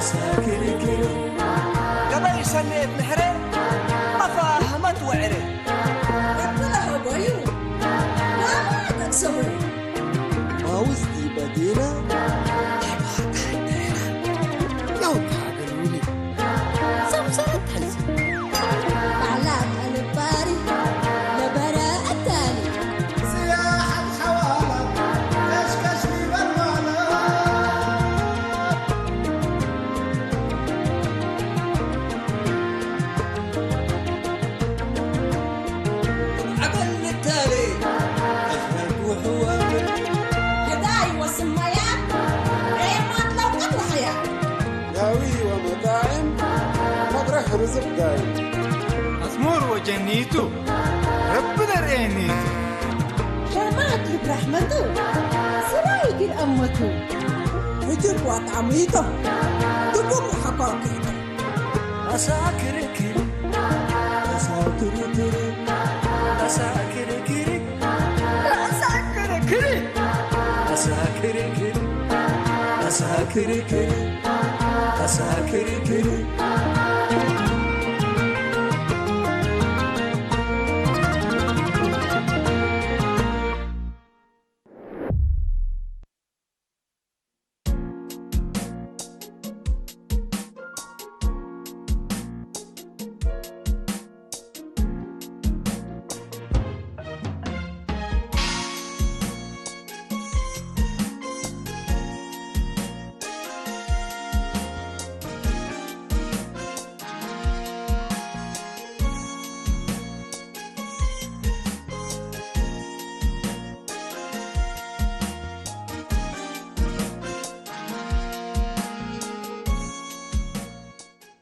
ክርክር ገበይ ሰኔት ምሕረ ኣፋ ህመት ወዕረ እብለ ሀቦዩ ማማ ጠቅሰቡ ማውዝቲ በዲና ኣሕባታ ደራ ያውታ ገሉኒ ሰብሰረት ተልሲ ባላ ጠልባሪ ነበረ ኣታኒ ስያሓት ሓዋላ ከሽከሽ ይበል ማለት ዳዊ ወመጣዕም መጥረሕ ርዝቅ ዳይ ኣስሙር ወጀኒቱ ረቢ ደርእየኒቱ ሸማት ይብራሕመቱ ስራይ ግን ኣመቱ እጅግ ዋጣሚቶ ድቡም ሓኳኪቶ ኣሳክርክር ኣሳክርክር ኣሳክርክር ኣሳክርክር ኣሳክርክር ኣሳክርክር ኣሳክርክር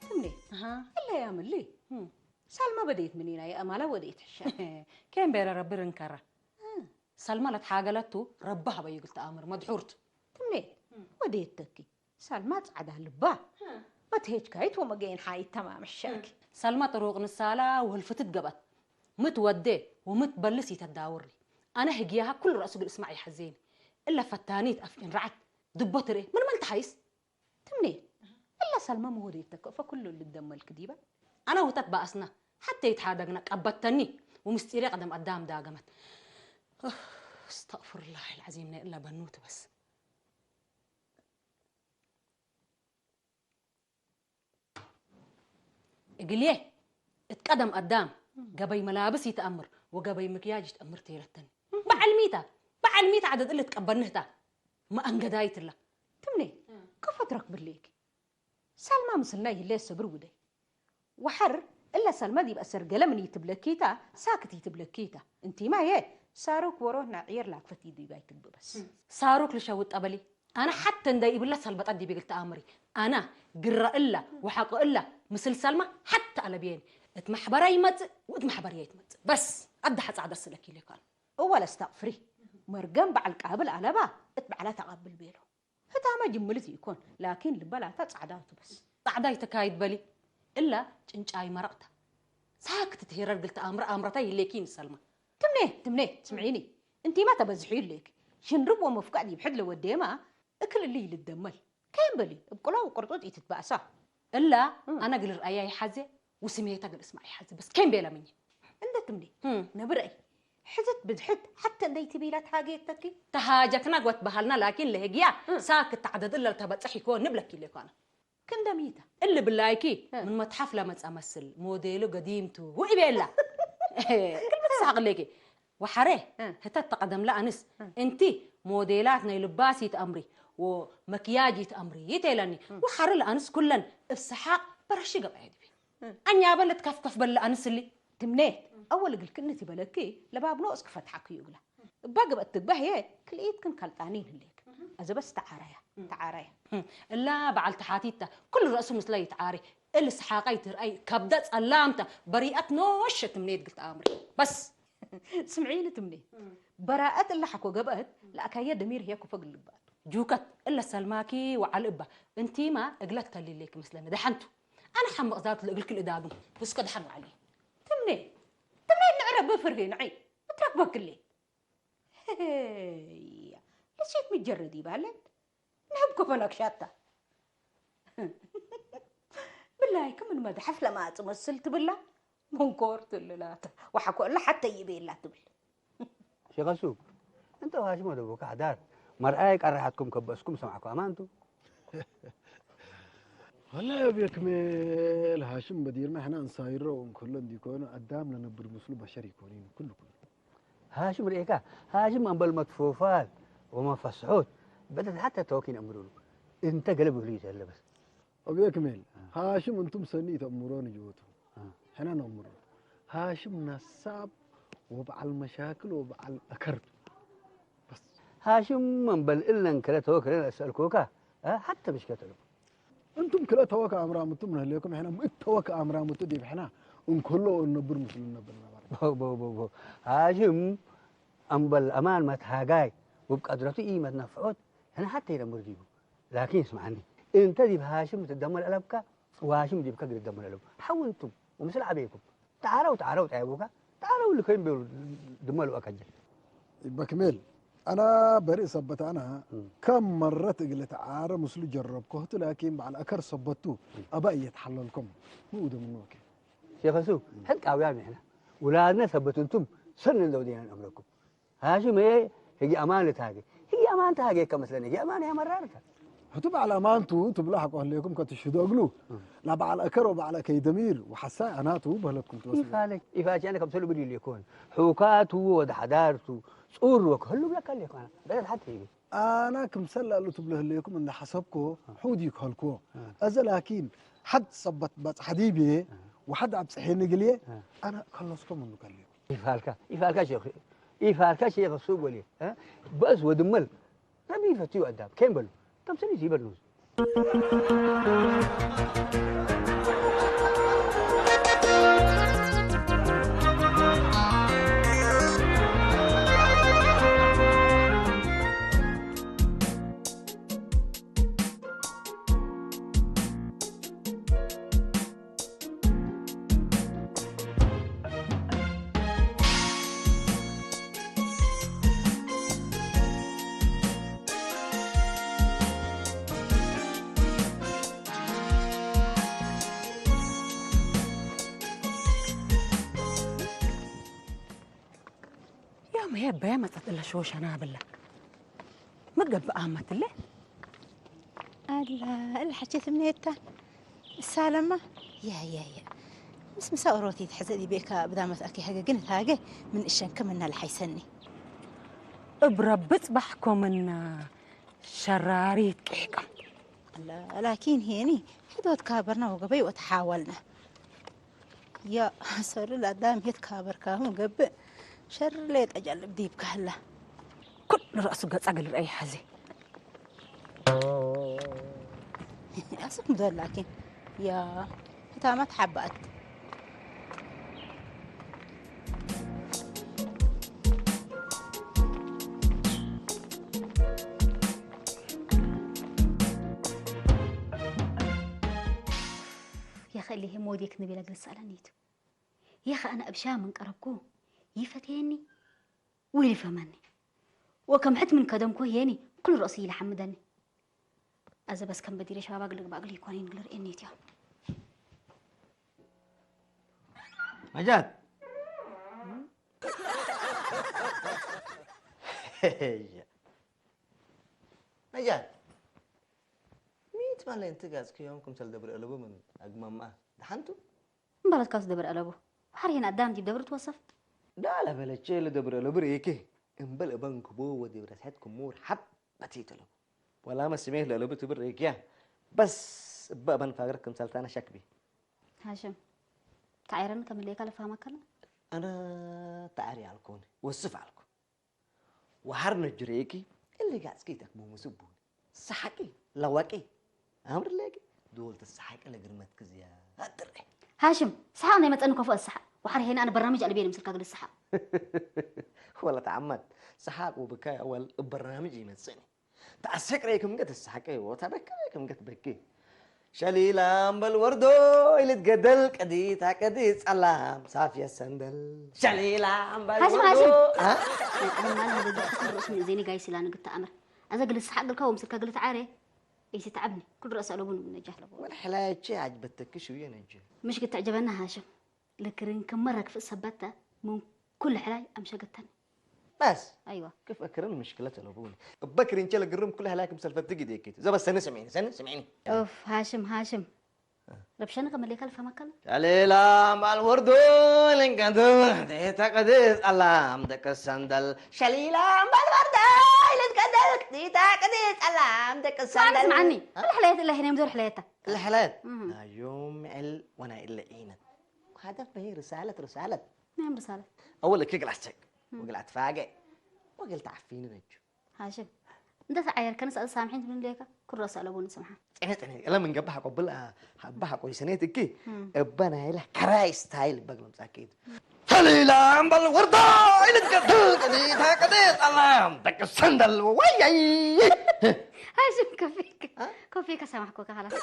ትምኔ ኣሃ። እለ ያምሊ እም። ሳልማ በደየት ምኒና የእማላ ወደየት ሕሻ ኬን ቤረ ረቢ ርንከራ እም። ሳልማ ለትሓገለቱ ረቢ ሃበዩ ግልቲ ኣምር መድሑርት ትምኔ እም። ወደየት ተኪ ሳልማ ጻዕዳ ልባ እም። በትሄጅካይት ወመገየን ሓይት ተማም ሕሻኪ እም። ሳልማ ጥሩቅ ንሳላ ወልፍትት ገባት ምት ወዴ ወምት በልስ ይተዳውሪ ኣነ ህግያሃ ኩሉ ረእሱ ግል እስማዕ ይሐዜኒ እለ ፈታኒት ኣፍጭን ረዓት ድቦ ትርኢ ምን መልቲ ሓይስ ትምኔ እላ ሳልማ መሆደ ይተከፈ ኩሉ ልደመልክ ዲባ ኣና ውህተት ባእስና ሓተ ይትሓደግና ቀበተኒ ወምስጢሪ ቀደም ኣዳም ዳገመት እስተእፍርላህ ልዓዚም ናይ እላ በኑ ትበስ እግልየ እት ቀደም ኣዳም ገበይ መላብስ ይትኣምር ወገበይ ምክያጅ ይትኣምር ተይለተኒ በዓል ሚታ በዓል ሚታ ዓደድ እለ ትቀበንህታ መኣንገዳይትላ ትምኔ ከፈ ትረክብልኪ ሳልማ ምስልና ይህለ ሰብር ውደይ ወሐር እለ ሰልመ ዲብ ኣሰር ገለ ምን ይትብለኪታ ሳክት ይትብለኪታ እንቲማ የ ሳሩክ ወሮ ናዕየር ላክፈት ይዲባ ይትብበስ ሳሩክ ልሸውጥ ጠበሊ ኣነ ሓተ እንደ ይብላ ሰልበጣ ዲብ ግልተ ኣምሪ ኣነ ግረ እላ ወሐቆ እላ ምስል ሰልማ ሓተ ኣለብየኒ እት ማሕበራ ይመጽእ ወእት ማሕበርያ ይትመጽእ በስ ኣደ ሓጻዕደ ስለኪ ኢለካን እወ ለስተቕፍሪ መርገም በዓል ቃብል ኣለባ እት በዓላ ተቐብል ቤሎ ህታመ ጅምልት ይኮን ላኪን ልበላታ ጻዕዳ ትበስ ጻዕዳ ይተካይድ በሊ እላ ጭንጫይ መረቕታ ሳክት ትሄረር ግልተ ኣምረ ኣምረታ ይሌኪ ንሰልማ ትምኔ ትምኔ ስምዒኒ እንቲማ ተበዝሑ ይሌክ ሽንርብ ወመፍቃድ ይብሕድ ለወዴማ እክል እሊ ይልደመል ከየም በሊ እብ ቁላ ወቅርጡጥ ይትትባእሳ እላ ኣነ ግል ርኣያ ይሓዘ ውስሜታ ግል እስማዕ ይሓዘ በስ ከየም ቤላ ምኝ እንደ ትምኔ ነብረይ ሕዝት ብዝሕት ሓተ እንደይ ትቢላ ተሃገየተኪ ተሃጀክና ጎት በሃልና ላኪን ለህግያ ሳክት ተዓደድላ ልተበጽሕ ይኮን ንብለኪ ኢለ ይኮነ ክንደሚታ እሊ ብላይኪ ምን መትሓፍ ለመጻ መስል ሞዴሉ ገዲምቱ ውእቤላ ክልብት ሳቅሌኪ ወሓረ ህተት ተቀደምላ ኣንስ እንቲ ሞዴላት ናይ ልባስ ይትኣምሪ ወመክያጅ ይትኣምሪ ይቴለኒ ወሓረ ለኣንስ ኩለን እብ ሰሓቅ በረሺ ገብዐ ድቢ ኣኛበ ልትከፍከፍ በለ ኣንስ እሊ ትምኔት ኣወል እግልክን እቲ በለኪ ለባብ ኖእስ ክፈትሓክዩ እግላ እባ ግበእ ትግባህ እየ ክልኢትክን ካልጣኒን ህሌክ ኣዘበስ ተዓራያ ተዓራያ እላ በዓል ተሓቲታ ኩሉ ረእሱ ምስላ ይትዓሪ እል ሰሓቃይ ትርኣይ ከብደ ጸላምታ በሪኣት ኖሸ ትምኔት ግልት ኣምሪ በስ ስምዒኒ ትምኔት በራኣት እላ ሓኮ ገበአት ለኣካየ ደሚር ህየ ኩፈ ግልባቱ ጁከት እለ ሰልማኪ ወዓል እባ እንቲማ እግለት ከሊሌክ ምስለኒ ደሓንቱ ኣነ ሓምቕ ዛት ልእግልኪ ልእዳግም እስከ ደሓን ዋዕሊ ትምኔ ትምኔ ንዕረ ብፍርሂ ንዒ እትረክበክሌ ያ ለሴት ምጀረድ ይባለት ንህብ ኮፈ ነክሻታ ብላይክ ምን መድሓፍ ለማጽ መስል ትብላ? መንኮር ትልላት። ወሓኮ እላ ሓተይ ይቤላ ትብል። ሸኸሱ እንተ ዋሽሞ ደቦካ ሓዳር መርኣይ ቀረሓትኩም ከበስኩም ሰማዕኩ ኣማንቱ። والله يا ابي كميل هاشم بدير ما احنا انصايره ونكل دي كونه قدام لنبر مسلو بشر يكونين كل كل ሃሽም ርኤካ ሃሽም ኣንበል መትፎፋል ወመፈስሑት በተት ሓተ ተወኪን ኣምሩሉ እንተ ገለ ብህሉ ይተለበስ ابي كميل هاشم انتم سني تامرون جوتو احنا نامر هاشم نصاب وبعل مشاكل وبعل اكر بس ሃሽም ኣንበል እለን ከለ ተወከለ ኣሰልኮካ ሓተ ምሽከተሉ انتم كلا توك امرامتم نهليكم احنا مت توك امرامتو دي احنا ان كله نبر مسلم نبر نبر ሃሽም ኣንበል ኣማን መትሃጋይ ውብ ቀድረቱ ኢመት ነፍዖት ሕነ ሓተ ይደምር ዲቡ ላኪን ስምዓኒ እንተ ዲብ ሃሽም ትደመል ኣለብካ ዋሽም ዲብካ ግድደመል ኣለቡ ሓውንቱም ወምስል ዓበይኩም ተዓረው ተዓረው ጣይቡካ ተዓረው ልከይም ቤሉ ድመሉ ኣከጀል بكمل انا برئ سبت انا كم مرة اقلت عارة مسلو جربكوه لكن بعد اكر سبتو ابا يتحللكم مو دمنوك ሸኸሱ ሕቃውያን ንሕና ውላድና ሰበት እንቱም ሰን እንደው ዲና ንእምረኩም ሃሽም እየ ህጊ ኣማን ልትሃገ ህጊ ኣማን ተሃገ ከመስለኒ ህጊ ኣማን እያ መራርታ ሕቱ በዓል ኣማንቱ ትብሎ ሓቆ ህልየኩም ከትሽዶ እግሉ ላበዓል ኣከር ወበዓል ኣከይ ደሚር ወሓሳይ ኣናቱ በህለኩም ትወስዱ ይፋለች ይፋለች ኣነ ከምሰሉ ብድል ይኮን ሑካቱ ወደ ሓዳርቱ ጹር ወክህሉ ብለካ ልኮና በለት ሓቲ ይብል ኣና ክምሰል ኣሉ ትብሎ ህልየኩም እንዳሓሰብኮ ሕውድ ይከልኮ እዘ ላኪን ሓድ ሰበት በጽሓ ዲብየ ወሓድ ኣብጽሐኒ ግልየ ኣና ከለስኮም እንከልየኩም ይፋልካ ይፋልካ ሸኽ ይፋልካ ሸኽ ሱብ ወልየ በእስ ወድመል ረቢ ይፈትዩ ኣዳም ከይም በሉ ከም ሰኒ ይበል ንሱ يا ما يا بيا ما تطلع شو شنا بالله ما قب آمت له ኣላ እላ ሓቸት እምነየታ እሳለማ ያ ያ ያ ምስ ምሳኡ ሮቲ ትሕዘ ዲቤካ ብዳመት ኣኪ ሃገ ግን ታገ ምን እሸን ከምና ለሓይሰኒ እብረብጽ ባሕኮምና ሸራሪት ቂሕቃም ላኪን ሄኒ ሕዶት ካበርና ወገበይ ወተሓወልና ያ ሰሪ ላዳም ሄት ካበርካሁም ገብእ ሸር ሌጠ ጀልብ ዲብካ ህላ ኩሉ ርእሱ ገጻ ግል ርአይ ሓዚ ኣስኩም ዶ ላኪን ያ ህታማት ሓባኣት يا خليه موديك نبيلة جلس على نيتو يا خ أنا أبشا من قربكو يفتيني ويلفهمني وكم حت من كدم كو ياني كل رأسي يلحمدني أزا بس كم بدير شباب أقلق بأقلي يكونين قلر إني تيا ነጃት ነጃት ሚት ማለ እንትጋዝ ክዮም ክምሰል ደብር ኣለቡ ምን ኣግማማ ደሓንቱ እምበለትካ ዝደብር ኣለቡ ሓር ሄን ኣዳም ዲብ ደብር ትወሰፍ ዳላ በለቼ ለደብር ኣለቡ ርኤኬ እምበል እበንክቦ ወዲብ ረስሐት ክሙር ሓብ በትይት ኣለቡ ወላ መስሜህ ለለቡ ትብር ርኤክያ በስ እበ እበን ፋግር ክምሰልታና ሸክቢ ሃሽም ተዓይረኒ ከምለየካ ለፋማ ከለ ኣነ ተዓሪ ኣልኮን ወስፍ ኣልኩ ወሓር ነጅሬኪ እሊ ጋጽኪ ተክቡ ሙስቡን ሰሓቂ ለዋቂ ኣምር ለቂ ዶል ተሰሓቂ ለግርመት ክዝያ ኣጥረ ሃሽም ሰሓቅ ናይ መጸኒ ከፎ ሰሓቅ ወሓር ሄና ኣነ በርናምጅ ኣልቤ ንምስልካ ግል ሰሓቅ ወላ ተዓማት ሰሓቅ ወብካይ ኣወል በርናምጅ ይመጽኒ ተዓሰቅረይ ክምገት ተሰሓቂ ወታበከ ክምገት በኪ ሸሊላ እምበል ወርዶ ኢልት ገደል ቀዲታ ቀዲ ጸላም ሳፍየ ሰንደል ሸሊላ እምበል ሃሽም ወርዶ ሃሽም አ? ቁማል ህበ ርሱ ዘይኒ ጋይ ሲላ ንግት ተኣምር ኣዘ ግል ሰሓቅ ግልካ ወምስልካ ግል ተዓረ እይቲ ተዓብኒ ኩሉ ረእሲ ኣለቡን ነጃ ኣለቡ والحلاية عجبتك شوية نجي ምሽ ክትዕጀበና ሃሽም ልክርን ክመረክ ፍእሰበተ ምን ኩሉ ሕላይ ኣምሸገተኒ بس ኣይዋ كيف أكرم مشكلة ألبوني بكري إن شاء الله قرم كل حلايك مسلفة تجي ديكي زي بس سنة سمعيني سنة سمعيني ኦፍ ሃሽም ሃሽም ረብሸኒ ከመሌካ ልፈመከል شليلة مع الورد لنقدر ديتا قديس الله عمدك السندل شليلة مع الورد لنقدر ديتا قديس الله عمدك السندل ስምዓኒ ሕልሕለየት እለ ሄነ ምዞር ሕለየታ الحلال يوم عل وانا الا عينت هدف هي رسالة رسالة ናይ ምርሳለ اول لك يقلع الشيء وقلع اتفاقي وقلت عفيني نجو ሃሽም እንተ ተዓየርከ ንስኣ ሳምሒን ትብል ደካ ኩረስ ኣለቦ ንስምሓ ፅነ ፅነ እላ ምን ገባሕ ቆብል ሃባሕ ቆይ ሰኔት እኪ እባ ናይላ ከራይ ስታይል በግሎም ፃኪት ሰሊላ እምበል ወርዳ ኢልት ቀድል ቀዲታ ቀዲት ኣላም ደቂ ሰንደል ወያይ ሃሽም ከፊክ ከፊክ ሰማሕኮ ከላስ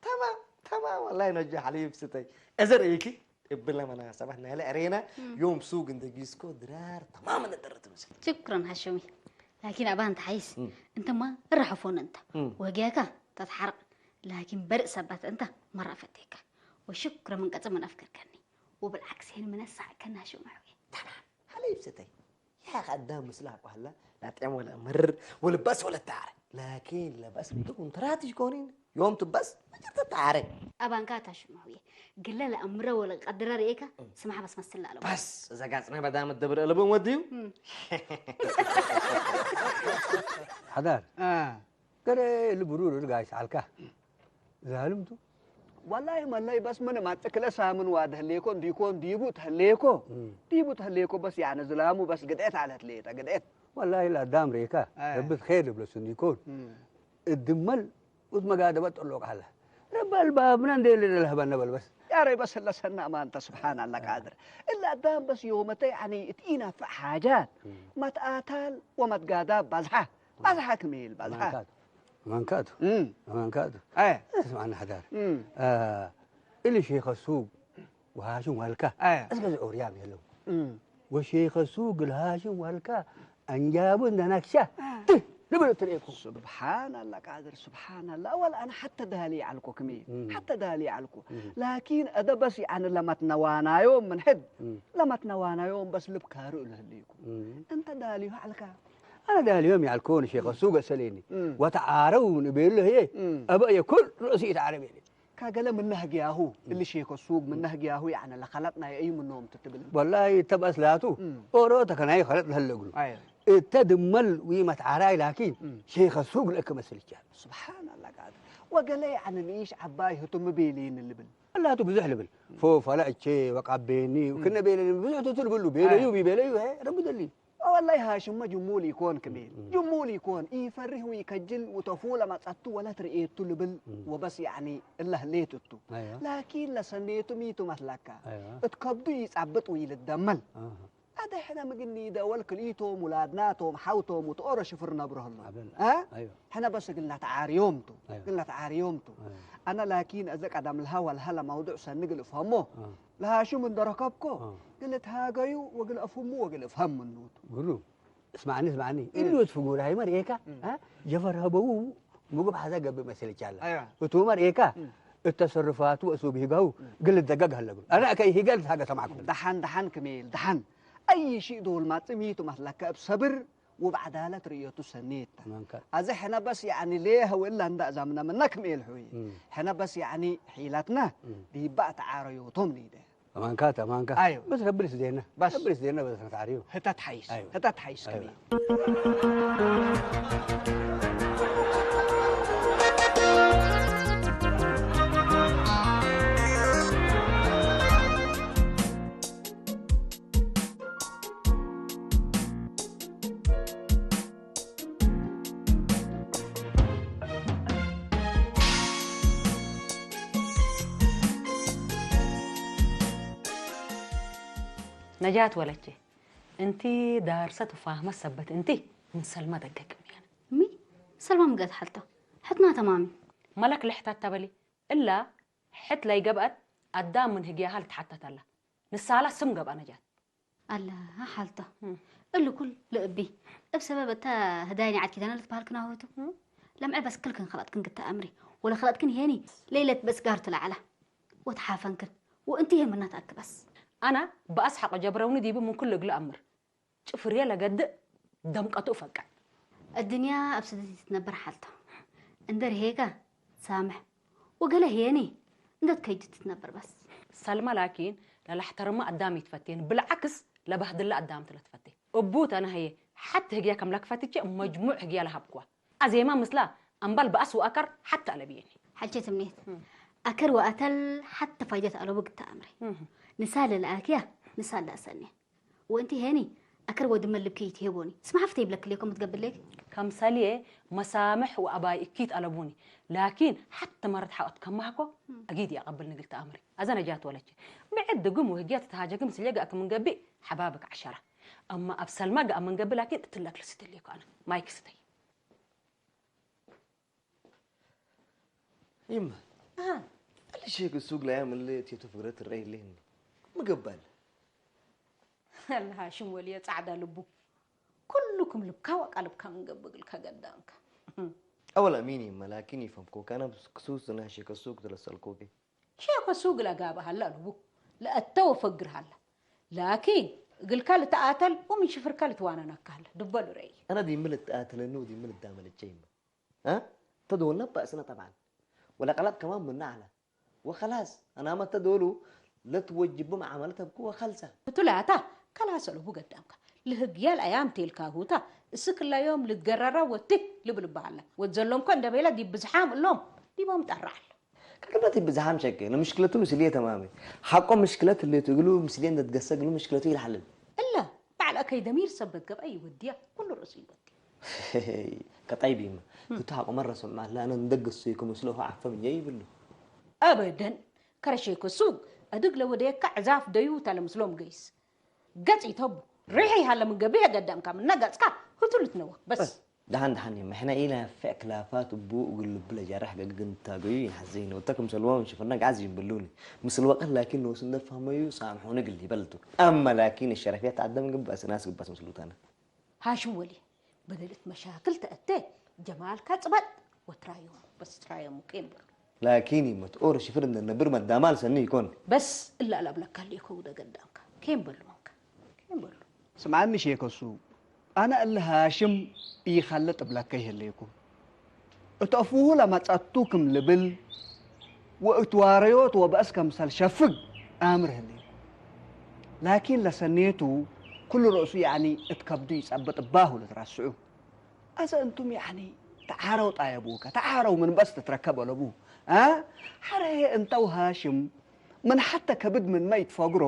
ተማም ተማም ወላሂ ነጆ ሓሊብ ስተይ እዘር እይኪ እብለ መናሰባት ናይለ ዕሬና ዮም ሱግ እንደ ጊስኮ ድራር ተማም ነደረት ምስል ሽክረን ሃሽሚ ላኪን ኣባ እንተ ሓይስ እንተማ እረሐፎን እንተ ወጊያካ ተትሓርቕ ላኪን በርእ ሰባት እንተ መራ ፈቴካ ወሽክረ ምን ቀጽ ምን ኣፍከርከኒ وبالعكس هنا منسع كنا شو معوي ተማም ሓሊብ ስተይ ያኸ ኣዳም ምስላ ኳህላ ላጥዕም ወላ ምርር ወልባስ ወለ ተዓረ ላኪን ለባስ ምትኩም ተራትሽ ኮኒን ዮም ትባስ መጀርተ ተዓረ ኣባንካ ታሽማዊ ግለ ለኣምረ ወለ ቀድረ ርኤካ ስማሕ በስ መስል ኣለዎ ባስ እዛ ጋጽና በዳም ደብር እልብን ወድዩ ሓዳር ገለ ልብሩር ጋይ ሰዓልካ ዛልምቱ والله መለይ በስ ምን ማጥክለ ሳምን ዋደህሌኮ እንዲኮ እንዲቡ ተህሌኮ ዲቡ ተህሌኮ በስ ያነ ዝላሙ በስ ግድኤት አለት ሌጠ ግድኤት ወላሂ ላዳም ሬካ ረብት ኸይር ልብለሱ እንዲኮን እድመል ውት መጋደበት ጠሎቅ ሃለ ረበል ባብና እንደ ልደለህበነ በልበስ ያረይ በስ ለሰና ማንተ ስብሓን አላ ቃድር እላ ዳም በስ ዮመተ ያኒ እትኢናፍዕ ሓጃት መትኣታል ወመትጋዳ ባዝሓ ባዝሓ ክሜል ባዝሓ ማንካቱ ማንካቱ እም፣ ማንካቱ አይ፣ ስማዕና ሓዳር እም፣ እሊ ሼኸ ሱቅ ወሃሽም ዋልካ አይ፣ እስከ ዝዑርያም የለው እም። ወሼኸ ሱቅ ልሃሽም ዋልካ አንጃቡ እንደናክሻ ትህ ልብል ትርእኩ سبحان الله قادر سبحان الله أول أنا حتى دالي علكو كمي حتى دالي علكو لكن أدا بس يعني لما تنوانايو من حد لما تنوانايو بس لبكارو لهليكو أنت دالي علكا أنا دالي يوم يعلكون شيخ السوق سليني وتعاروا نبيل له هي أبا يكل رؤسي تعرف يعني كاغلا من نهجياهو اللي شيخ السوق من نهجياهو يعني لخلطنا أي منهم تتبل والله تبأس لاتو أورو تكناي خلط لهلقلو أيوه እተ ድመል ዊመት ዓራይ ላኪን ሼኸ ሱግ ልእክ መስል ይቻል سبحان الله قادر وقال يعني نيش عباي هتم بيلين اللي بل ላቱ ብዙሕ ልብል ፎ ፈላ እቼ ወቃቤኒ ክነ ቤለኒ ብዙሕ ትትል ብሉ ቤለዩ ቢቤለዩ ረቢ ደሊ والله هاشم ما جمول يكون كميل جمول يكون يفرح ويكجل وتفول ما تصتو ولا ترئيتو لبل وبس يعني الله ليتو أيوة. لكن لسنيتو ميتو مثلكا أيوة. اتكبدو يصبط ويلدمل آه. ኣደ ሕነ ምግኒ ደወል ክልኢቶም ውላድናቶም ሓውቶም ውትኦሮ ሽፍር ነብረህሎ ኣበል። እ? ኣዮ። ሕነ በስ ግልና ተዓርዮምቱ ኣዮ። ግልና ተዓርዮምቱ ኣዮ። ኣነ ላኪን እዚ ቀዳም ልሃ ወልሃ ለማውዱዕ ሰኒ ግልእፍሀሞ አ። ለሃሹም እንደረከብኮ አ። ግልትሃገዩ ወግልአፍሙ ወግልእፍሀም ምኑቱ ግሩም እስማዕኒ እስማዕኒ እሉ ትፍጉር ሃይመር ኤካ አ? የፈርሀበው ምግብ ሓዛ ገብእ መሰልቻለ ኣዮ። እቱ መር ኤካ እተሰርፋቱ እሱ ብሂጋው ግል ደገግ ሃለጉ ኣነ ከይ ሂገል ታገ ሰማዕኩም ደሓን ደሓን ክሜል ደሓን ኣይ ሺእ ዶል ማጽሚቱ ማትለካ እብ ሰብር ወብዓዳለት ርእየቱ ሰኔታ ማንካ ኣዚ ሕነ በስ ያዕኒ ሌህ ወላ እንዳ እዛምና ምና ክሜል ሑይ ሕነ በስ ያዕኒ ሒላትና ዲባእ ተዓረዮቶም ሊደ ማንካ ማንካ ኣዮ። በስ ረብል ስደና በስ። ረብል ስደና በስ ነታሪዮ ህታት ሓይስ ኣዮ። ህታት ሓይስ ኣዮ። ክሜል ነጃት ወለቼ እንቲ ዳርሰ ትፋህመ ሰበት እንቲ ምን ሰልመ ደገ ቅምየን እሚ ሰልማ ምገት ሓልታ ሕትና ተማሚ መለክ ልሕታት ተበሊ እላ ሕት ለይገብአት ኣዳም ምን ህግያሃል ትሓተት ኣላ ንሳላ ስም ገብአ ነጃት ኣላ ሓልቶ እሉ ኩል ልእቢ እብ ሰበብ እታ ህዳይኒ ዓድ ኪዳነ ልትበሃል ክናወቱ ለምዐ በስክል ክንኸላጥ ክንግታ ኣምሪ ወለ ኸላጥ ክን ሄኒ ለይለት በስጋር ትለዓላ ወትሓፈንክን ወእንቲ ሄን ምናት ኣክበስ ኣና ብኣስሓቆ ጀብረውኒ ዲቡ ምን ኩሉ እግሉ ኣምር ጭፍርየ ለገድእ ደምቀቱ እፈቅዕ። الدنيا ኣብ ስደት ትትነበር ሓልቶ እንደ ርሄጋ ሳምሕ ወገለ ሄኒ እንደ ትከይድ ትትነበር በስ። ሰልማ ላኪን ለላሕተርማ ኣዳም ይትፈቴን ብልዓክስ ለባህድላ ኣዳም ትለትፈቴ። እቡ ተናህየ ሓቲ ህግያ ከም ለክፈትቼ መጅሙዕ ህግያ ለሃብክዋ። ኣዜማ ምስላ ኣምባል በኣስ ወኣከር ሓቲ ኣለብየኒ። ሓልቼ ትምኔት ኣከር ወኣተል ሓቲ ፋይደት ኣለቡ ግታ ኣምሪ ንሳ ለለኣክያ ንሳ ለኣሰንያ ወእንቲ ሄኒ ኣከር ወድመ ልብኪ ይትሄቦኒ ስማሓፍተ ይብለክልየ ከም ትገብለክ ከምሰልየ መሳምሕ ወኣባይ እኪት ኣለቡኒ ላኪን ሓተ መረት ሓወት ከማህኮ ኣጊድ ያቀብል ንግል ተኣምሪ ኣዘነ ጃት ወለች ብዕድ ድግም ወህጊያ ተተሃጀግም ስልየ ጋእክ ምንገቢ ሓባብክ ዓሸራ እማ ኣብ ሰልማ ጋእ ምንገቢ ላኪን እትለክ ልስትልየኮ ኣነ ማይክ ስተይ ይመ ኣልሼክ ሱግ ላያ ምልእ ቴቱ ፍግረት ትረአይልህኒ ምግባል ኣልሃሽም ወልየ ጻዕዳ ልቡ ኩሉኩም ልብካ ዋቃ ልብካ ምንገብግል ከገዳምካ ኣወላ ሚኒ መላኪን ይፈምኮ ካና ክሱስ ናሼከ ሱግ ትለሰልኮ ሸኮ ሱግ ለጋባሃላ ልቡ ለአተወ ፈግርሃላ ላኪን እግልካ ልተኣተል ወምን ሽፍርካ ልትዋነነካለ ድበሉ ረይ أنا دي ملت قاتلني ودي ملت داملتشي ما ها تدولنا بأسنا طبعا ولا قلب كمان من نعلة وخلاص أنا ما تدولو لا توجب معاملتها بقوة خلصة እቱ ላታ ከላሰ ለቡ ገዳምካ ልህግያ ለአያም ቴልካ ሁታ እስክላዮም ልትገረራ ወቲ ልብል በሃላ ወት ዘሎምኮ እንደ ቤላ ዲብ ብዝሓም እሎም ዲቦም ጠራዓል كلمة بزحام شكل مشكلته مسلية تماما حقه مشكلة اللي تقولوا مسلية نتقسق له مشكلته يلحلل እለ ባዕል ኣከይ ደሚር ሰበት ገብአ ይወድያ ኩሉ ርእሱ ይወዲ كطيب يما كنت حقه مرة سمع لا أنا ندقس يكون مسلوه عفا من يجيب له أبدا ከረሸይኮ ሱግ ኣድግ ለወደየካ ዕዛፍ ደዩ ተለ ምስሎም ገይስ ገጽ ይተቡ ሪሒ ሃለ ምን ገብየ ገዳምካ ምነ ገጽካ ህቱል ትነወ በስ ደሓን ደሓን እዮም ሕና ኢና ፍዕ ክላፋት እቡ እግል ልብለ ጃራሕ ገግግ እንታገዩ ይንሓዘይ ነው ተክም ሰልዋ ምን ሽፍርና ጋዝ ይንብሉኒ ምስል ወቀት ላኪን ንወስ እንደፋመዩ ሳምሑኒ ግል ይበልቱ ኣማ ላኪን الشرفية تعدم ግባስ ናስ ግባስ ምስሉታና ሃሽም ወሊ በደልት መሻክል ተእተ ጀማልካ ጽበጥ ወትራዮም በስ ትራዮም ኬን በሉ ላኪን ይመት ኦር ሽፍር እንደ ነብር መዳማል ሰኒ ይኮን በስ እላ ለብለካ ሊኮ ውደ ገዳምካ ኬን በሉ ወንካ ኬን በሉ ስምዓኒ ሼከሱ ኣነ እሊ ሃሽም ኢኸልጥ እብለከ ይህሌኩ እት ኣፉሁ ለመጸቱ ክም ልብል ወእት ዋረዮት ወበእስ ከምሰል ሸፍግ ኣምር ህሌኩ ላኪን ለሰኔቱ ኩሉ ረእሱ ያዕኒ እት ከብዱ ይጸብጥ እባሁ ልትረስዑ ኣሰ እንቱም ያዕኒ ተዓረው ጣየቡከ ተዓረው ምን በስ ትትረከብ ኣለቡ አ ሐረየ እንተው ሃሽም ምን ሐተ ከብድ ምን መይት ፈግሮ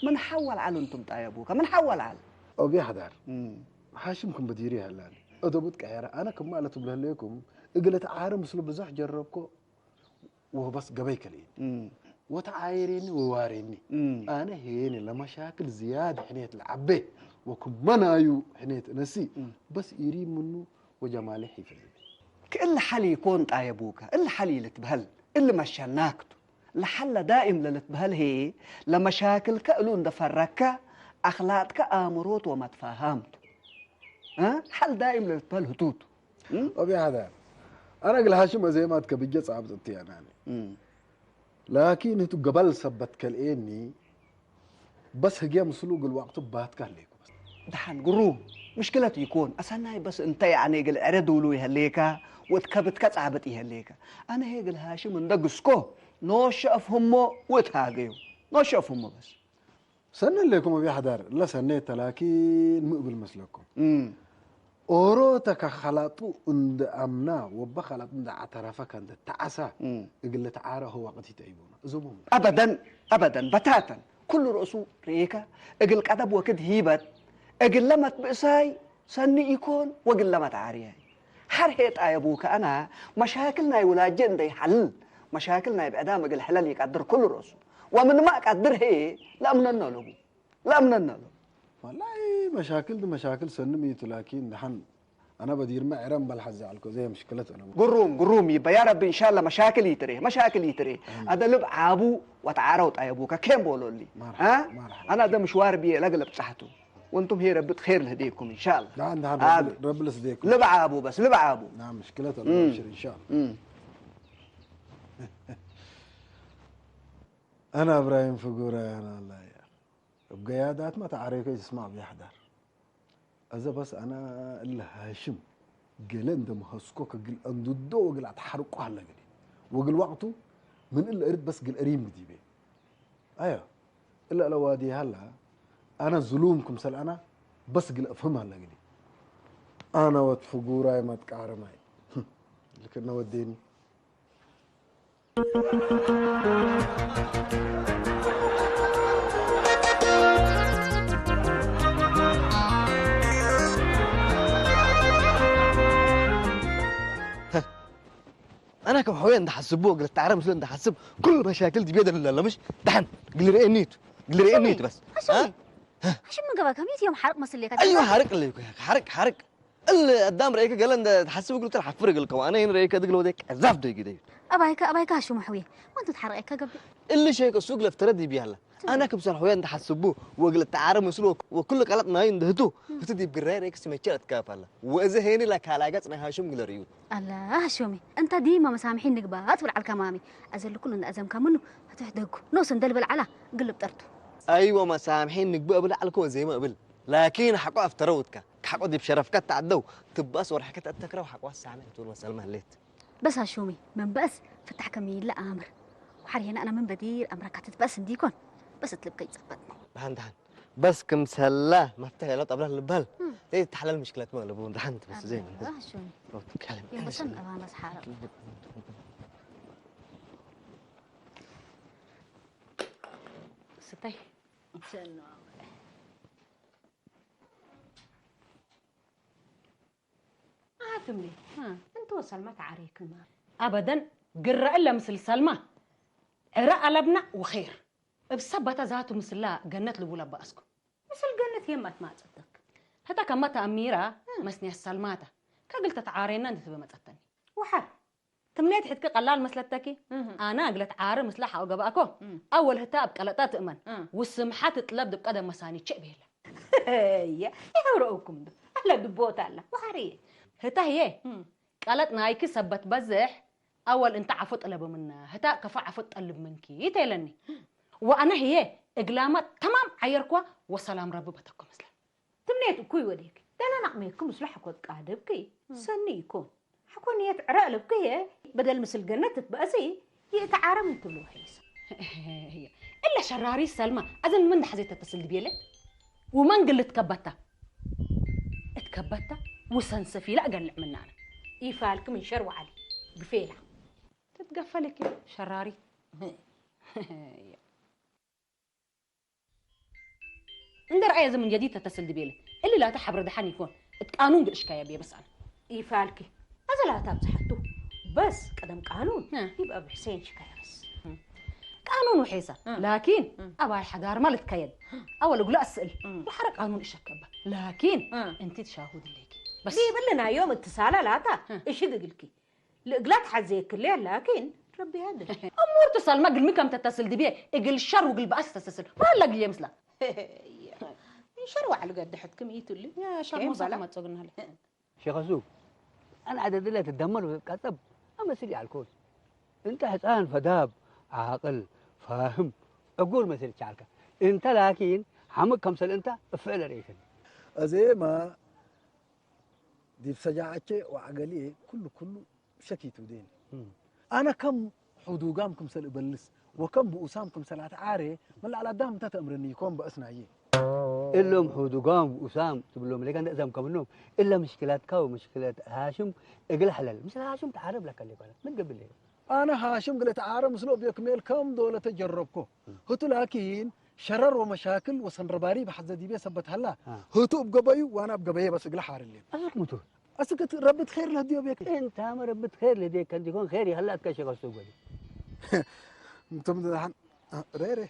ምን ሐወል ዐል እንቱም ጣየቡከ ምን ሐወል ዐል ኦብያ ሐዳር ሓሽም ክም በዲሪ ይሃላኒ እደቡት ቀየረ ኣነ ክም ማለት ብለህለየኩም እግለ ተዓረ ምስሉ ብዙሕ ጀረብኮ ወበስ ገበይ ከልኢኒ ወተዓይሬኒ ወዋሬኒ ኣነ ሄኒ ለመሻክል ዝያድ ሕኔት ለዓቤ ወክመናዩ ሕኔት እነሲ በስ ኢሪ ምኑ ወጀማሊ ሒፍዝኒ ክእሊ ሓሊ ይኮን ጣየቡከ እሊ ሓሊ ልትበህል እሊ መሸናክቱ ለሓለ ዳኢም ለልትበህል ህዬ ለመሻክልከ እሉ እንደ ፈረከ ኣኽላጥከ ኣእምሮት ወመትፋሃምቱ ሓል ዳኢም ለልትበህል ህቱቱ ኦብያ ሐዳ አና እግል ሐሽም አዜማት ከብጀ ጻብጥ እትያናኒ ላኪን ህቱ ገበል ሰበት ከልኤኒ በስ ህግየ ምስሉ እግል ወቅቱ ባትካ ህሌኩ በስ። ደሓን ግሩም ምሽክለት ይኮን አሰናይ በስ እንተ ያዕኔ እግል ዕረ ድውሉ ይሀሌካ ወእት ከብትከ ጻብጥ ይሀሌከ አነ ህዬ እግል ሐሽም እንደ ግስኮ ኖሸ አፍህሞ ወእት ሃገዩ ኖሸ አፍህሞ በስ። ሰኒ ህሌኩም እብ ሐዳር እለ ሰኔ እተ ላኪን ሚ እብል መስለኩም? ኦሮ ተከከላጡ እንደ አምና ወበ ከላጡ እንደ አተረፈከ እንደ ተዐሳ እግል ልትዓረ ሆ ወቅት ይጠይቡና እዞም እምና። አበደን አበደን በታተን ኩሉ ርእሱ ርኤከ እግል ቀደብ ወክድ ሂበት እግለ መትብእሳይ ሰኒ ኢኮን ወግለ መትዓርያይ። ሐር ሄጣ የቡ ከአና መሻክል ናይ ውላጀ እንደ ይሐልል መሻክል ናይ ብዕዳም እግል ሕለል ይቀድር ኩሉ ርእሱ ወምንማ ቀድር ህዬ ለአምነኖ ለቡ። ለአምነና ሎ። ወላሂ መሻክል ዲ መሻክል ሰኒ ምይቱ ላኪን ደሐን أنا بدير ما عرم بالحزة على الكوزية مشكلة أنا. قروم قروم يبا يا رب إن شاء الله مشاكل يتري مشاكل يتري. هذا لب عابو وتعاروا طيبوك كم بولولي. مرحبا، ها؟ مرحبا. أنا ده مشوار بيه لقلب صحته. وانتم هي رب خير لهديكم إن شاء الله. ده عندها آمين. رب رب لسديكم. لب عابو بس لب عابو. نعم مشكلة الله أبشر إن شاء الله. مم. أنا إبراهيم فقورة أنا الله يا. بقيادات ما تعرف إيش اسمع بيحضر. أذا بس أنا اللي هاشم. قال عندما هسكوك قل أندو دو قل أتحرقوا هلا قل. وقل وقته من إلا أرد بس قل أريم قديبه. أيوة. إلا لو وادي هلا أنا ظلومكم سل أنا بس قل أفهم هلا قل. أنا وتفقورة ما تكارماي. لكن وديني. أنا كم حوين ده حسبوه قلت تعرف مثل ده حسب كل مشاكل دي بيدر لا مش دحن قل رئنيت قل رئنيت بس حشمي حشم من قبل كم يوم حرق مسليك أيوة حرق لي حرق حرق اللي قدام رأيك قال أنت تحسب قلت الحفر قال كمان أنا رأيك قال وديك عزاف ده كده أبايك أبايك شو محوي ما أنت تحرقك قبل اللي شيء السوق لفترة دي بيهلا أنا كم سر حوين ده حسبوه وقلت تعرف مثل وكل قلت ناين دهتو بتدي بقرير إكس ميتشر أتكافل وإذا هيني لك هلاقت نهاشم قل ريوت الله شومي أنت ديما مسامحين نقبات والعلكة مامي أزل كل أزم كمنه هتحدق نوس ندل بالعلا قلب طرته أيوة مسامحين نقبا قبل على كون زي ما قبل لكن حقو أفتروتك حقو دي بشرفك تعدو تبقى صور حكت أتكره وحقو السامع تقول مسألة مهلت بس هشومي من بس فتح كميل لا أمر وحري هنا أنا من بدير أمرك هتتبس ديكون بس تلبك يتثبتني دحن دحن بس كم سلا مفتاح يلا طبلة لبال تيجي تحلل مشكلة ما لبون دحن بس زين هشومي كلم ينبسن أبان بس حارب ستي ኣትምኒ እንተ ወሰልማ ተዓሪክና ኣበደን ግረ እለ ምስል ሰልማ ዕረ ኣለብና ወኼር እብ ሰባታ ዛቱ ምስላ ገነት ልቡል ኣባእስኩ ምስል ገነት የማት ማጸተክ ህታ ከማ ተኣሚራ መስንያ ሰልማታ ከግል ተተዓሬና እንትትበ መጸተኒ ወሓር ትምኔት ሕትኪ ቀላል መስለተኪ ኣነ እግለ ተዓረ ምስላ ሓቆ ገባእኮ ኣወል ህታ ኣብ ቀለጣ ትእመን ውስምሓ ትጥለብ ድብ ቀደም መሳኒቸ ብሄላ እየ ይሕብረኡኩም ዶ ኣላ ድቦት ኣላ ወሓርየ ህታ ህየ ቀለጥ ናይኪ ሰበት በዝሕ ኣወል እንተ ዓፎ ጠለበ ምና ህታ ከፋ ዓፎ ጠልብ ምንኪ ተይለኒ ወኣነ ህየ እግላማ ተማም ዓየርኳ ወሰላም ረቢ በተኮ መስላ ትምኔት እኩይ ወዴክ ደናናቕ ሜክ ምስሉ ሓኮት ቃደብኪ ሰኒ ይኮን ሓኮንየት ዕረ እለብክየ በደል ምስል ገነት ትትበእሲ ይእተዓረም እንትብሉ ወሒስ እለ ሸራሪ ሰልማ ኣዘን ምን ዳሕዘይ ተተስል ድቤለ ውመን ግል ትከበታ እትከበታ ውሰን ሰፊላ እገልዕ ምናነ ይፋልክ ምን ሸር ወዓሊ ግፌላ ትትገፈልክ ሸራሪ እንደ ረኣየ ዘምን የዲ ተተስል ድቤለ እሊ ላታ ሓብረ ደሓን ይኮን እት ቃኑን ግልሽካያ ቤ በስ ኣነ ይፋልኪ ኣዘ ላታ ኣብዝሓቱ በስ ቀደም ቃኑን ይብኣ ብሕሴን ሽካያ በስ ቃኑን ውሒሳ ላኪን ኣባይ ሓዳር ማለት ከየድ ኣወል እጉላ እስእል ወሓረ ቃኑን እሸከባ ላኪን እንቲ ትሻሁድ ለኪ በስ ይብልናዮም እትሳላ ላታ እሽግ እግልኪ ልእግላ ተሓዘየክልያ ላኪን ረቢ ሃደ እሙር ትሳልማ ግልሚ ከም ተተስል ድቤ እግል ሸር ውግል በኣስ ተሰስል ዋላ ግየ ምስላ እንሸር ዋዕል ገድሐት ክም ኢትሊ ሸርሙሳ ተመጾግናለ ሸኸሱ ኣን ኣደድለ ትደመር ቀጸብ ኣመስል ያልኮን እንተ ሕፃን ፈዳብ ዓቅል ፋህም ዕጉር መስል ቻልካ እንተ ላኪን ሓምቅ ከምሰል እንተ እፍዕለ ርእይትን أزيما دي بسجاعة وعقلية كل كل شكيتو دين أنا كم حدوقام كم سل إبلس وكم بؤسام كم سلات عاري من على دام تتأمرني يكون بأسنا يي እሎም ሕዱጋም ውሳም ትብሎም ለካ እንደ እዛም ከምኖም እላ ምሽክላትካ ወምሽክለት ሃሽም እግል ሐለል ምስል ሃሽም ተዓረብ ለካ ሊባላ ምን ገብለ أنا هاشم قلت عارم سلو بيك ميل كم دولة جربكو هتو لكن شرر ومشاكل وسنرباري بحزة دي بيه سبت هلا هتو بقبيو وأنا بقبيو بس قل حار الليل أزك متو أسكت ربي خير لهديو بيك أنت ما ربي خير لديك كان ديكون خير هلا أتكشف السوق أنتم دحن ريري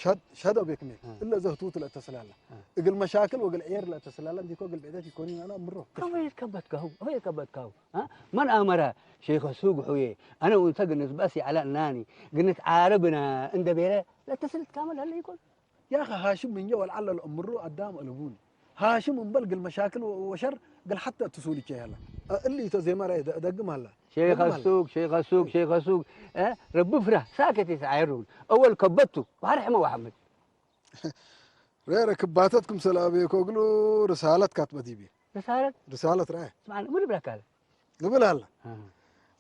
ሸድ ሸዶ ቤክሜ እለ ዘህቱት ለተስላላ እግል መሻክል ወግል ዕየር ለተስላላ እንዲኮ እግል ቤተት ይኮኒ ናና ምሮ ከመይ ከበትካሁ ከመይ ከበትካሁ መን ኣመረ ሸይኸ ሱግ ሑየ ኣነ ውንተ ግንት በስ ያዕላ እናኒ ግንት ዓረብና እንደ ቤረ ለተስልት ካመል ሀለ ይኮን ያኸ ሃሽም ምንጀ ወልዓለ ለእምሮ ኣዳም እልቡን ሃሽም እምበል ግል መሻክል ወሸር ግል ሓተ እትሱል ይቸ ያላ እሊ ኢቶ ዜመራ ደግም ሃላ ሸይኸ ሱግ ሸይኸ ሱግ ሸይኸ ሱግ ረቢ ፍራ ሳከት ይትዓየሩን እወል ከበቱ ባሕሪ ሕመ ወሓመድ ሬረ ክባተት ክምሰል ኣበየኮ እግሉ ርሳለት ካትበት ይቤ ርሳለት ርሳለት ረኣየ ስማዕ ምን ብለካ ኣለ ንብል ኣላ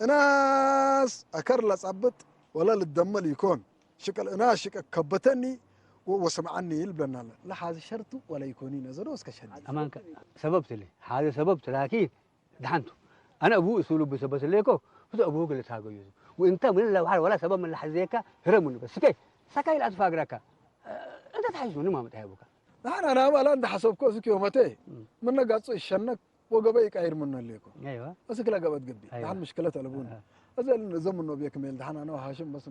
እናስ ኣከር ለጸብጥ ወላ ልደመል ይኮን ሽቅል እናስ ሽቀ ከበተኒ ወስምዓኒ ይልብለና ኣለ ለሓዚ ሸርቱ ወላ ይኮኒ ነዘዶ እስከ ሸኒ ኣማንከ ሰበብ ትሊ ሓዚ ሰበብ ትላኪ ድሓንቱ ኣነ እቡ እሱሉ ብሰበስለይኮ ብቲ እቡ ግልት ሃገዩ ወእንተ ምን ለባሕር ወላ ሰበብ ምን ለሓዘየካ ህረሙኒ በስ ስከይ ሰካይ ለኣትፋግረካ እንተ ተሓይሽ ምንም ኣመጣ ሂቡካ ንሓና ናባላ እንደ ሓሰብኮ እዚ ኪዮመቴ ምነ ጋጾ ይሸነክ ወገበ ይቃይር ምነ ሌኮ ኣይዋ እስክ ለገበት ግቢ ኣይ። ንሓን ምሽክለት ኣለቡን እዚ እዘም ምኖ ቤክ ሜል ድሓን ኣነ ሃሽም በስ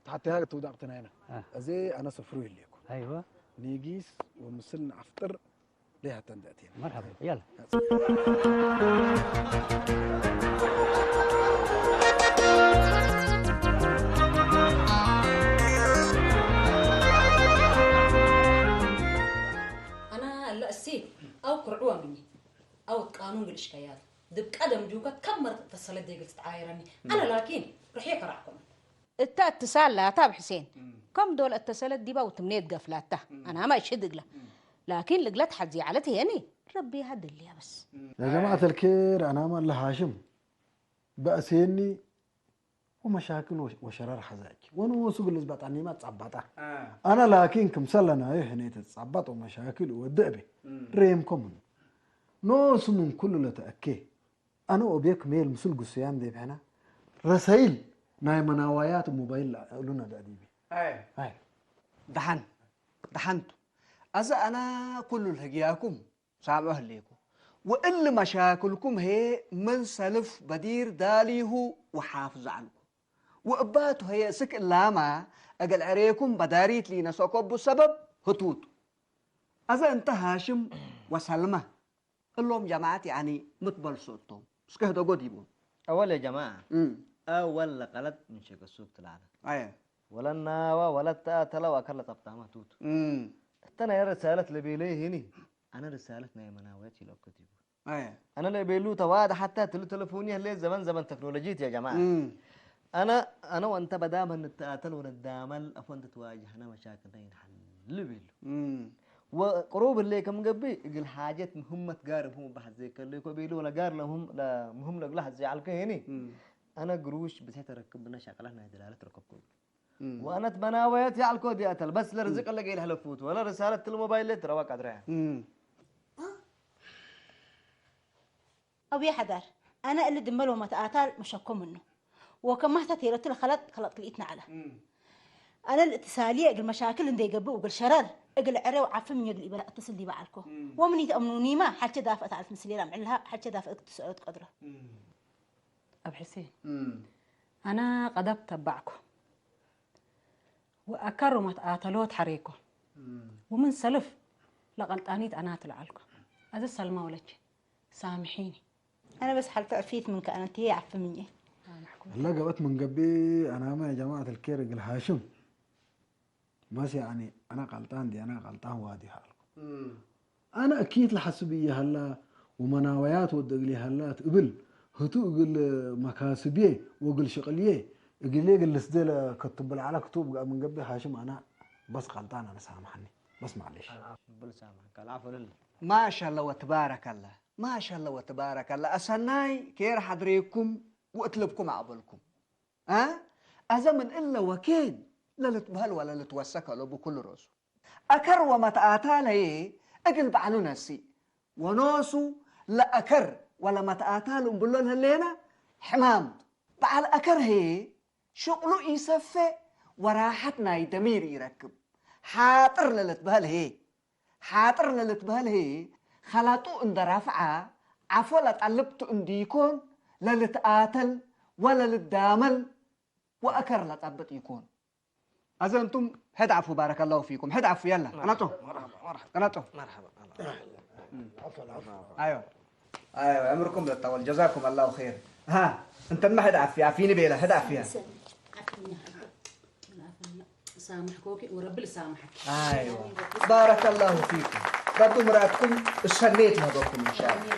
ተሓቴሃ ትውዳቅትና ኢና አ። እዚ ኣነ ስፍሩ ይሌኮ ኣይዋ ኒጊስ ወምስል ንኣፍጥር ليه حتى ندأتي مرحبا يلا أنا هلا السي أو كرعوا مني أو تقانون بالإشكايات دب قدم جوكا كم مرة تسلت ديك تتعايرني أنا لكن رح يكرعكم እታ እትሳል ላታ ኣብ ሕሴን ከም ዶል እተሰለት ዲባ ውትምኔት ገፍላታ ኣናማ እሽድ እግላ ላኪን ልግለት ሓዚ ዓለት ሄኒ ረቢ ሃድልያ በስ يا جماعة الخير أنا ما لهاشم بأسيني ومشاكل وشرار حزاج وأنا وسوق اللي زبط عني ما تصبطه أنا لكن كم سلنا هي هني تتصبط ومشاكل ودعبي ريم كومن نو سمن كل لتأكي ኣነ ኦቤክ ሜል ምስል ጉሰያም ዴብሐና ረሰይል ናይ መናዋያት ሞባይል እሉና ዳዲቢ ኣይ ደሓን ደሓንቱ ኣዘ ኣና ኩሉ ልህግያኩም ሳብዖ ህሌኩ ወእል መሻክልኩም ሄ ምን ሰልፍ በዲር ዳሊሁ ወሓፍ ዘዓልኩ ወእባቱ ሄ እስክ እላማ እገል ዕሬኩም በዳሪት ሊነሰኮቡ ሰበብ ህቱቱ ኣዘ እንተ ሃሽም ወሰልማ እሎም ጀማዓት ያኒ ምትበልሶ እቶም እስከ ህደጎ ዲቦም أول يا جماعة أول لقلت من شيك السوق تلعنا أيه ولا الناوى ولا التأتلة وأكل طبطامة توت أمم حتى أنا يا رسالة لبيلي هني أنا رسالة نايمة ناوية لو كتبوا أيه أنا لبيلو تواضع حتى تلو تلفوني هلي زمن زمن تكنولوجية يا جماعة أمم أنا أنا وأنت بدام نتقاتل ونتدامل أفون تتواجهنا مشاكلنا ينحل لبيلو أمم وقروب اللي كم قبي يقول حاجات مهمة تقارب هم بحد زي كله يكو بيلو ولا قار لهم لا مهم لك لحد زي على كهني أنا قروش بتحت ركبنا شغلنا دلالة ركبكم وأنا تبناويت يا الكود يا تل بس لرزق اللي قايل هلفوت ولا رسالة الموبايل اللي ترى وقت راه أبي حدار أنا اللي دمل وما تآتال مشكو منه وكما تتيرت الخلط خلط لقيتنا على أنا الاتصالية قل مشاكل اندي قبو وقل شرر قل عرو عفم يقل إبلا اتصل دي بعلكو ومن يتأمنوني ما حتى دافع تعرف مسلي لام علها حتى دافع تسعود قدره ኣብ ሕሴን ኣና ቀደብ ተባዕኮ ወኣካሮማት ኣተሎት ሓሬኮ ወምን ሰልፍ ለቐልጣኒት ኣና ትልዓልኮ ኣዘ ሰልማ ወለች ሳምሒኒ أنا بس حالة عفيت منك أنا تي عف مني هلا قبت من قبي أنا ما يا جماعة الكير قل هاشم ماشي يعني أنا غلطان دي أنا غلطان وادي حالكم أنا أكيد لحسب إيه هلا ومناويات ود أقلي هلات قبل هتو قل مكاسبيه وقل شقليه قل لي قل سدل كتب على كتب من قبل هاشم أنا بس غلطان أنا سامحني بس معلش بل سامحك العفو لله ما شاء الله وتبارك الله ما شاء الله وتبارك الله أسناي كير حضريكم وأطلبكم عقبالكم ها أزمن إلا وكين لا لتبهل ولا لتوسك له بكل رأسه أكر وما تآتى له أقل بعلو نسي ونوسو لا أكر ولا ما تآتى له بلون هلينا حمام بعل أكر هي شغلو يسفى وراحتنا يدمير يركب حاطر للتبهل هي ሓጥር ለልትበህል ህይ ኸላጡ እንደ ራፍዓ ዓፎ ለጠልብቱ እንዲኮን ለልትኣተል ወለልዳመል ወአከር ለጠብጥ ይኮን። أذنتم، حد عفو، بارك الله فيكم، حد عفو، يلا، قنطوا، مرحبا مرحبا قنطوا. مرحبا أيوه. أيوه، عمركم لا يطول، جزاكم الله خير. ها، أنت ما حد عفية، عفيني بيلا، حد عفية. عفيني. سامحكوكي وربي لسامحك. أيوه. بارك الله فيكم. ربي مراتكم الشنيت هذوكم إن شاء الله.